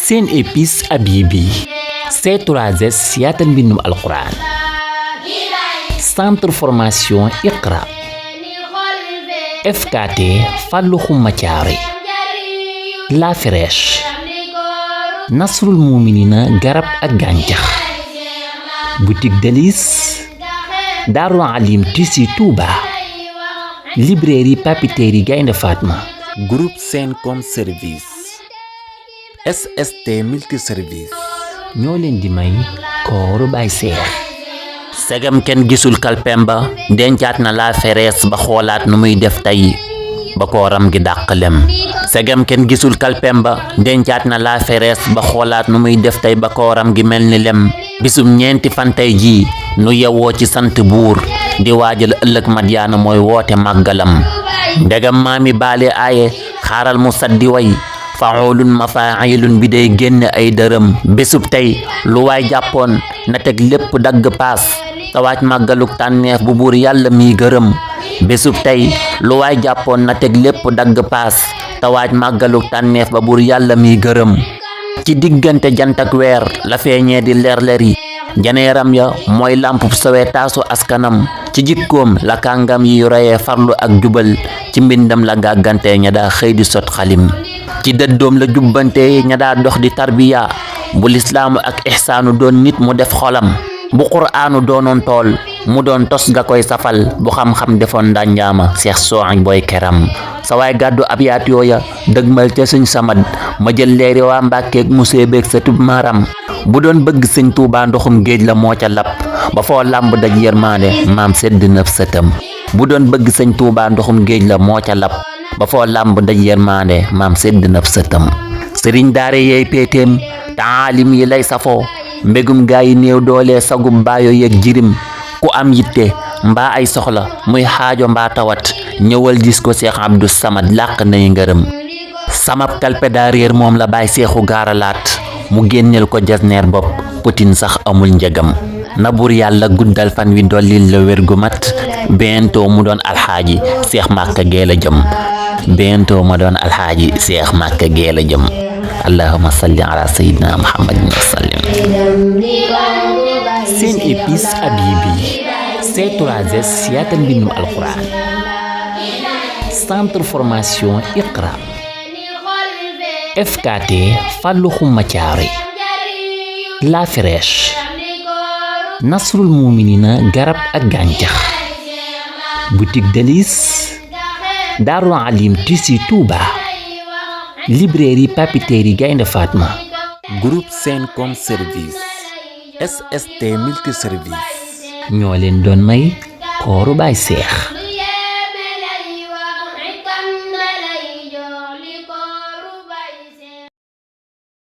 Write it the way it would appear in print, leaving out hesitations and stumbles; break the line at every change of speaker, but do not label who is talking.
seen épice Habibi C3S yaatal mbindum alquran centre formation Iqra FKT Fallou Khouma Thiaré La Fraîche Nasrul Mouminina garab ak gàncax boutique Délices Darou Alim Tissu Touba librairie papeterie Gaynde Fatma groupe Sencom service SST multiservice ñoo leen di may kooru Baay Seex segam kenn gisul kalpem ba dencaat na La Fraîche ba xoolaat nu muy def tey ba kooram gi dàq lem segam kenn gisul kalpem ba dencaat na La Fraîche ba xoolaat nu muy def tey ba kooram gi mel ni lem bisum ñeenti fan tey jii nu yewoo ci sant buur di waajal ëllëg Madyaana mooy woote màggalam ndegam maami baale aaye xaaral mu saddi way faulun mafailun bi day génn ay dërëm bésub tey lu waay jàppoon na teg lépp dagg paas tawaaj màggaluk tànneef bu buur yàlla mi gërëm bésub tey lu waay jàppoon na teg lépp dagg paas tawaaj màggaluk tànneef ba buur yàlla mi gërëm ci diggante jant ak weer la feeñee di leer-leeri janeeram ya mooy lampu sowe taasu askanam ci jikkoom la kàngam yi royee farlu ak jubal ci mbindam la gàggante ña daa xëy di sot xalim ci dëddoom la jubbante ña daa dox di tarbiya bu lislaamu ak ihsaanu doon nit mu def xolam bu quraanu doonoon tool mu doon tos ga koy safal bu xam-xam defoon ndànjaama seex sooñ booy keram sa waay gàddu ab yaat yooya dëgmal ca suñ samad ma jël leeri waa mbàkkeeg muséebeeg sa tub maaram bu doon bëgg sëñ Tuubaa ndoxum géej la moo ca lap ba foo làmb daj yërmaande maam sedd nëf sëtam bu doon bëgg sëñ Tuubaa ndoxum géej la moo ca lap ba foo làmb daj yërmaande maam sedd nëf sëtam sëriñ daare yeey péetéem taalim yi lay safoo mbégum gaa yi néew doole sagum baayo yeeg jirim ku am yitte mbaa ay soxla muy xaajo mbaa tawat ñëwal gis ko Seex Abdou Samad làq nay ngërëm samab kalpe daa réer moom la Baay Seexu gaaralaat mu génneel ko jasneer bopp putin sax amul njëgam na buur yàlla guddal fan wi dollil la wér gu mat bientôt mu doon alxaaji Seex Màkka Géela jëm bientôt ma doon alxaaji Seex Màkka Géela jëm allahumma salli ala sayyidina muhammadin wa sallim seen épice Habibi C3S yaatal mbindum alquran centre formation Iqra FKT Fallou Khouma Thiaré La Fraîche Nasrul Mouminina garab ak gàncax boutique Délices Darou Alim Tissu Touba librairie papeterie Gaynde Fatma groupe Sencom service SST multiservice ñoo leen doon may kooru Baay Seex